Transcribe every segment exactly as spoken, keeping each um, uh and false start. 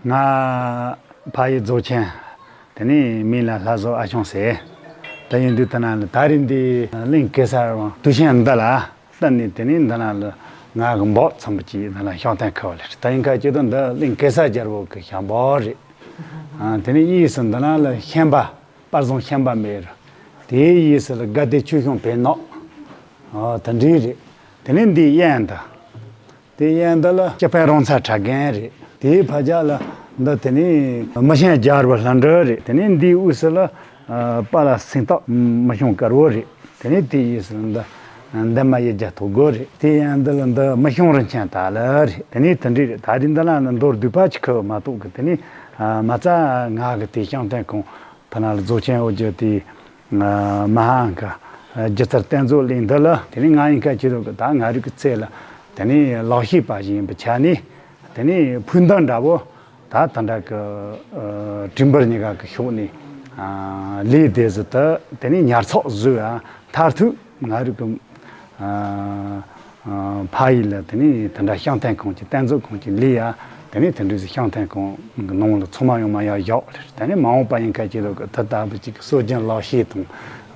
ང་ཕ་ཡུལ་རྫོགས་ཆེན། དེ་ནས་མིང་ལ་ལྷ་བཟོ་ཨ་ཆུང་ཟེར། ད་ཡིན་དུས་ད་ན་ལ་ད་རིང་འདི་གླིང་གེ་སར་དུས་ཆེན་འདི་ལ་བསྟུན་ནས་དེ་ནས་འདི་ན་ལ་ང་གི་འབོག་ཚོམ་པ་ཅིག་འདི་ན་ཤོག་ཐན་ཁ་བ་ལེ། ད་ཡིན་ཁ་ཅིག་ད་འདི་གླིང་གེ་སར་རྒྱལ་པོ་གི་ཞབས་འབོག་རེད། ཨ། དེ་ནས་གཉིས་སུ་འདི་ན་ལ་ཤན་པ། པར་བཟང་ཤན་པ་མེད་ར། དེའི་གཡས་སུ་ལ་དགའ་བདེ་ཆོས་སྐྱོང་བེར་ནག་ཨ། དེ་འདྲའི་རེད། དེ་ནས་འདིའི་གཡས་འདི། དེའི་གཡས་འདི་ལ་སྐྱི་ཕན་རོང་ཚ་གྲྭ་རྒན་རེད། དེའི་ཕ་རྒྱ་ལ་འདི་དེ་ནས་མི་ཆེན་རྒྱལ་པོ་ལྷ་འདྲེ་རེད། དེ་ནས་འདིའི་དབུས་སུ་ལ་ཨ། པ་ལ་སེང་སྟག་མི་ཆུང་དཀར་བོ་རེད། དེ་ནས་དེའི་གཡས་སུ་ལ་འདི་འདན་མ་ཡི་རྒྱ་ཐོ་གོ་རེད། དེའི་གཡས་འདི་ལ་འདི་མི་ཆུང་རིན་ཆེན་ད་ལ་རེད། དེ་ནས་དེ་འདྲའི་རེད། ད་རིང་འདི་ལ་ནི་མདོར་བསྡུས་པ་ཅིག་ཁུ་མ་གཏོགས་གི། དེ་ནས་ཨ། མ་རྩ་ང་གི་དེ་ཤང་ཐན་ཁོང་། ཐ་ན་རྫོགས་ཆེན་འོ་བརྒྱུད་དེ་མ་ཧཱ་ཨང་ཀ་སྒྱུ་རྩལ་རྟེན་མཛོད་གླིང་འདི་ལ། དེ་ནས་ང་ཡིན་ཁ་ཆེ་རུ་གི་ད་ང་རིག་གི་ཚེ་ལ་དེ་ནས་ལག་ཤེས་པ་ཞིག་ཡིན་པའི་ཆ་ནས། དེ་ནས་ཕུགས་འདུན་འདྲ་བོ་ད་ད་འདྲ་གི་ཨ། བྲིས་འབུར་གཉིས་ཀ་གི་ཕྱོགས་ནས་ཨ། ལས་དེ་ཟིག་ད་དེ་ནས་ཉར་ཚགས་བཟོས་ཨ། མཐར་ཐུག་ང་རིག་གི་ཨ། ཨ། ཕ་ཡུལ་ལ་དེ་ནས་དེ་འདྲ་ཤང་ཐན་ཁོང་གི་རྟེན་མཛོད་ཁོང་གི་ལས་ཡ། དེ་ནས་དེ་འདྲ་ཟིག་ཤང་ཐན་ཁོང་གི་ནང་ལ་ཚང་མ་ཡོང་མ་ཡ་བཞག་ལེ། དེ་ནས་མ་འོངས་པ་ཡིན་ཁ་ཅིག་ལ་གི་དེ་ལྟ་བུ་ཅིག་གི་སྲོལ་རྒྱུན་ལག་ཤེས་དང་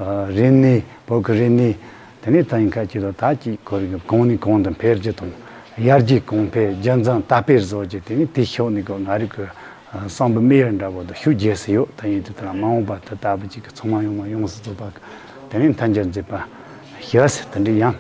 ཨ། རིག་གནས། བོད་ཀྱི་རིག་གནས། དེ་ནས་ད་ཡིན་ཁ་ཅིག་ལ་ད་ཅིག་ཁོ་རིག་གི་གོང་ནས་གོང་དུ་འཕེལ་རྒྱུ་དང་། ཡར་རྒྱས་གོང་འཕེལ། རྒྱུན་འཛིན་དར་སྤེལ་བཟོ་རྒྱུ། དེ་ནས་དེ་ཕྱོགས་ནས་གི་ང་རིག་གི་ཨ། བསམ་པའི་དམིགས་ཡུལ་འདྲ་བོ་དང་ཤུགས་རྒྱས་སུ་ཡོད། ད་ཡིན་དུས་ད་མ་འོངས་པ་དེ་ལྟ་བུ་ཅིག་གི་ཚང་མ་ཡོང་མ་ཡོང་སུ་རྫོགས་པ་གི་དེ་ནས་མཐུན་འགྱུར་མཛད་པ་ཞུ་ཟེར་དེ་འདྲ་ཡིན།